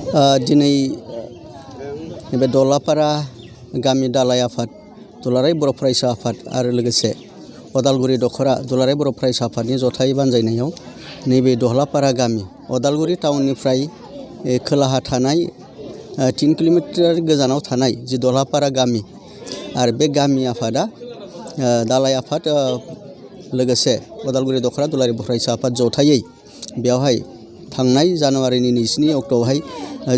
दिनै नैबे दलापारा गामि दालाइ आफाद दुलाराय बर' फरायसा आफाद आरो लोगोसे अदालगुरि दख'रा दुलाराय बर' फरायसा आफादनि जथाय बानजायनायाव नैबे दलापारा गामि अदालगुरि टाउननिफ्राय खोलाहा थानाय 3 किल'मिटार गोजानाव थानाय जि दलापारा गामि आरो बे गामि आफादा दालाइ आफाद लोगोसे अदालगुरि दख'रा दुलाराय बर' फरायसा आफाद जथायै बेवहाय थांनाय जानुवारिनि 22 अक्ट'आवहाय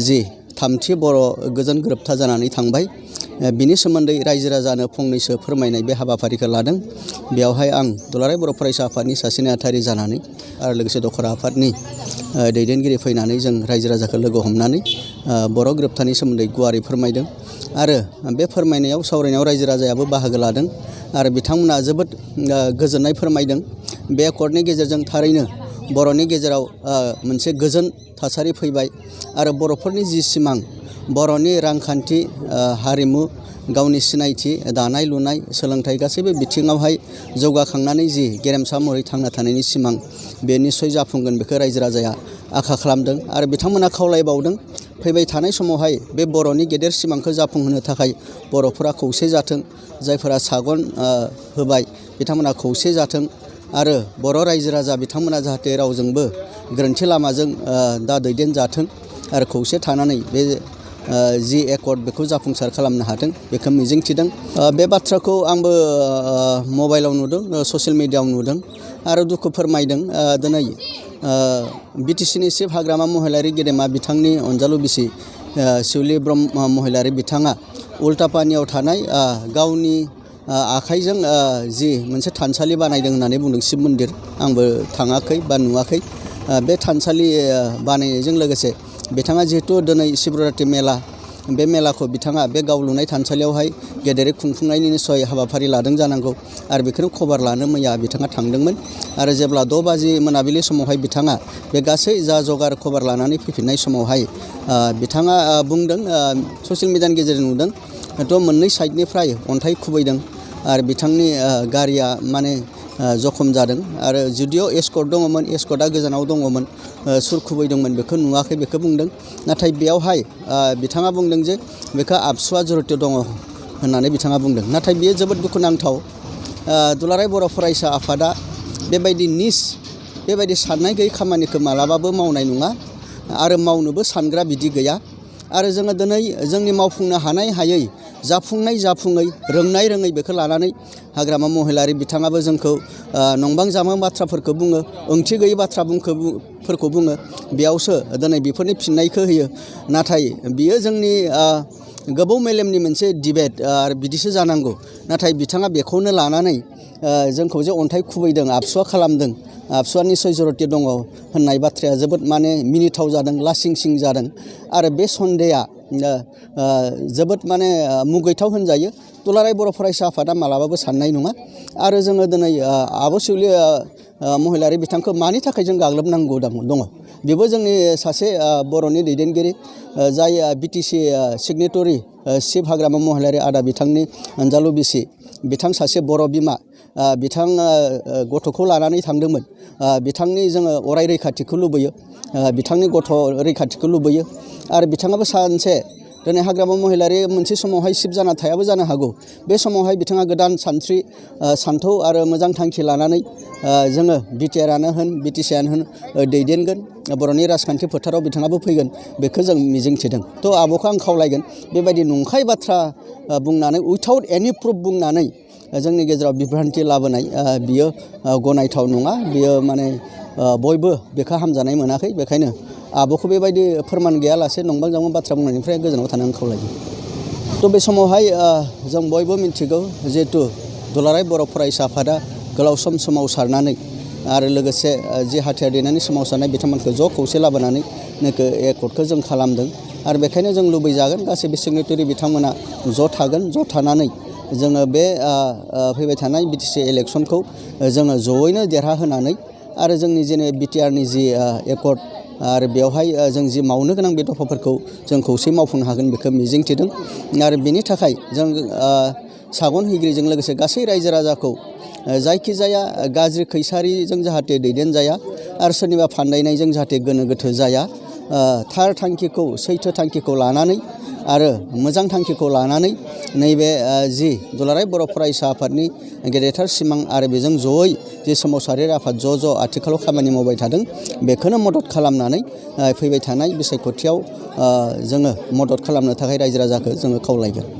जि थामथि बर' गोजोन गोरोबथा जानानै थांबाय बिनि सोमोन्दै रायजो राजानो फंनैसो फोरमायनाय बे हाबाफारिखौ लादों। बेवहाय आं दुलाराय बर' फरायसा आफादनि सासे नेहाथारि जानानै आरो लोगोसे दख'रा आफादनि दैदेनगिरि फैनानै जों रायजो राजाखौ लोगो हमनानै बर' गोरोबथानि सोमोन्दै गुवारै फोरमायदों आरो बे फोरमायनायाव सावरायनायाव रायजो राजायाबो बाहागो लादों आरो बिथांमोना जोबोद गोजोननाय फोरमायदों। बे एकर्डनि गेजेरजों थारैनो बर'नि गेजेराव मोनसे गोजोन थासारि फैबाय आरो बर'फोरनि जि सिमां बर'नि रांखान्थि हारिमु गावनि सिनायथि दानाय लुनाय सोलोंथाइ गासैबो बिथिङावहाय जौगाखांनानै जि गेरेमसा महरै थांना थानायनि सिमां बे निस्सय जाफुंगोन बेखौ रायजो राजाया आखा खालामदों आरो बिथांमोना खावलायबावदों फैबाय थानाय समावहाय बे बर'नि गेदेर सिमांखौ जाफुंहोनो थाखाय बर'फोरा खौसे जाथों जायफोरा सागन होबाय बिथांमोना खौसे जाथों आरो बर' रायजो राजा बिथांमोना जाहाथे रावजोंबो गोरोन्थि लामाजों दा दैदेनजाथों आरो खौसे थानानै बे जि एकर्ड बेखौ जाफुंसार खालामनो हाथों बेखौ मिजिंथिदों। बे बाथ्राखौ आंबो मबाइलाव नुदों ससियेल मिडियायाव नुदों आरो दुखु फोरमायदों। दिनै बिटिसिनि चिफ हाग्रामा महिलारि गेदेमा बिथांनि अनजालु बिसि शिउलि ब्रह्म महिलारि बिथाङा उल्टापानियाव थानाय गावनि आखाइजों जि मोनसे थानसालि बानायदों होननानै बुंदों शिब मन्दिर आंबो थाङाखै बा नुवाखै। बे थानसालि बानायनायजों लोगोसे बिथाङा जिहेतु दिनै शिबरात्रि मेला बे मेलाखौ बिथाङा बे गाव लुनाय थानसालियावहाय गेदेरै खुंफुंनायनि निस्सय हाबाफारि लादों जानांगौ आरो बेखौनो खबर लानो मैया बिथाङा थांदोंमोन आरो जेब्ला 6 बाजि मोनाबिलि समावहाय बिथाङा बे गासै जा जगार खबर लानानै फैफिननाय समावहाय बिथाङा बुंदों ससियेल मिडियानि गेजेरजों नुदों थ' मोननै साइडनिफ्राय अन्थाइ खुबैदों आरो बिथांनि गारिया माने जखम जादों आरो जुदिअ एस्कर्ट दङमोन एस्कर्टआ गोजानाव दङमोन सुर खुबैदोंमोन बेखौ नुवाखै बेखौ बुंदों। नाथाय बेयावहाय बिथाङा बुंदों जे बेखौ आबसुआ जर'थ दङ होननानै बिथाङा बुंदों। नाथाय बेयो जोबोद दुखुनांथाव दुलाराय बर' फरायसा आफादा बेबायदि बेबायदि साननाय गैयै खामानिखौ मालाबाबो मावनाय नङा आरो मावनोबो सानग्रा बिदि गैया आरो जोङो दिनै जोंनि मावफुंनो हानाय हायै जाफुङै रोंनाय रोङै बेखौ लानानै हाग्रामा महिलारि बिथाङाबो जोंखौ नंबां जाबां बाथ्राफोरखौ बुङो ओंथि गैयै बाथ्राफोरखौ बुङो बेयावसो दिनै बेफोरनि फिननायखौ होयो। नाथाय बियो जोंनि गोबौ मेलेमनि मोनसे डिबेट आरो बिदिसो जानांगौ। नाथाय बिथाङा बेखौनो लानानै जोंखौ जे अन्थाइ खुबैदों आबसुआ खालामदों आबसुआ निस्सय जर'थि दङ होननाय बाथ्राया जोबोद माने मिनिथाव जादों लासिंसिं जादों आरो बे सन्देहआ जोबोद माने मुगैथाव होनजायो। दुलाराय बर' फरायसा आफादा मालाबाबो साननाय नङा आरो जोङो दिनै आब' शिउलि महिलारि बिथांखौ मानि थाखाय जों गाग्लोबनांगौ दङ बेबो जोंनि सासे बर'नि दैदेनगिरि जाय बिटिसि सिगनेटरि चिफ हाग्रामा महिलारि आदा बिथांनि अनजालु बिसि बिथां सासे बर' बिमा बिथां गथ'खौ लानानै थांदोंमोन बिथांनि जोङो अराय रैखाथिखौ लुबैयो बिथांनि गथ' रैखाथिखौ लुबैयो आरो बिथाङाबो सानसे दिनै हाग्रामा महिलारि मोनसे समावहाय चिफ जाना थायाबो जानो हागौ। बे समावहाय बिथाङा गोदान सानस्रि सान्थौ आरो मोजां थांखि लानानै जोङो बिटिआरआनो होन बिटिसिआनो होन दैदेनगोन बर'नि राजखान्थि फोथाराव बिथाङाबो फैगोन बेखौ जों मिजिंथिदों। थ' आब'खौ आं खावलायगोन बेबायदि नंखाय बाथ्रा बुंनानै उइथाउट एनि प्रुफ बुंनानै जोंनि गेजेराव बिभ्रान्थि लाबोनाय बियो गनायथाव नङा बियो माने बयबो बेखौ हामजानाय मोनाखै। बेखायनो आब'खौ बेबायदि फोरमान गैयालासे नंबां जाबां बाथ्रा बुंनायनिफ्राय गोजानाव थानो आं खावलायो। थ' बे समावहाय जों बयबो मिथिगौ जिहेथु दुलाराय बर' फरायसा आफादा गोलाव सम सोमावसारनानै आरो लोगोसे जि हाथियार दैनायनि सोमावसारनाय बिथांमोनखौ ज' खौसे लाबोनानै एकर्डखौ जों खालामदों आरो बेखायनो जों लुबैजागोन गासैबो सिगनेटरि बिथांमोना ज' थागोन ज' थानानै जोङो बे फैबाय थानाय बिटिसि इलेक्सनखौ जोङो जयैनो देरहाहोनानै आरो जोंनि जेने बिटिआरनि जि एकर्ड आरो बेवहाय जों जि मावनो गोनां बे दफाफोरखौ जों खौसे मावफुंनो हागोन बेखौ मिजिंथिदों आरो बेनि थाखाय जों सागन हैगिरिजों लोगोसे गासै रायजो राजाखौ जायखिजाया गाज्रि खैसारिजों जाहाथे दैदेनजाया आरो सोरनिबा फान्दायनायजों जाहाथे गोनो गोथो जाया थार थांखिखौ सैथो थांखिखौ लानानै आरो मोजां थांखिखौ लानानै नैबे जि दुलाराय बर' फरायसा आफादनि गेदेरथार सिमां आरो बेजों जयै जि सोमावसारारि आफाद ज' आथिखालाव खामानि मावबाय थादों बेखौनो मदद खालामनानै फैबाय थानाय बिसायख'थियाव जोङो मदद खालामनो थाखाय रायजो राजाखौ जोङो खावलायगोन।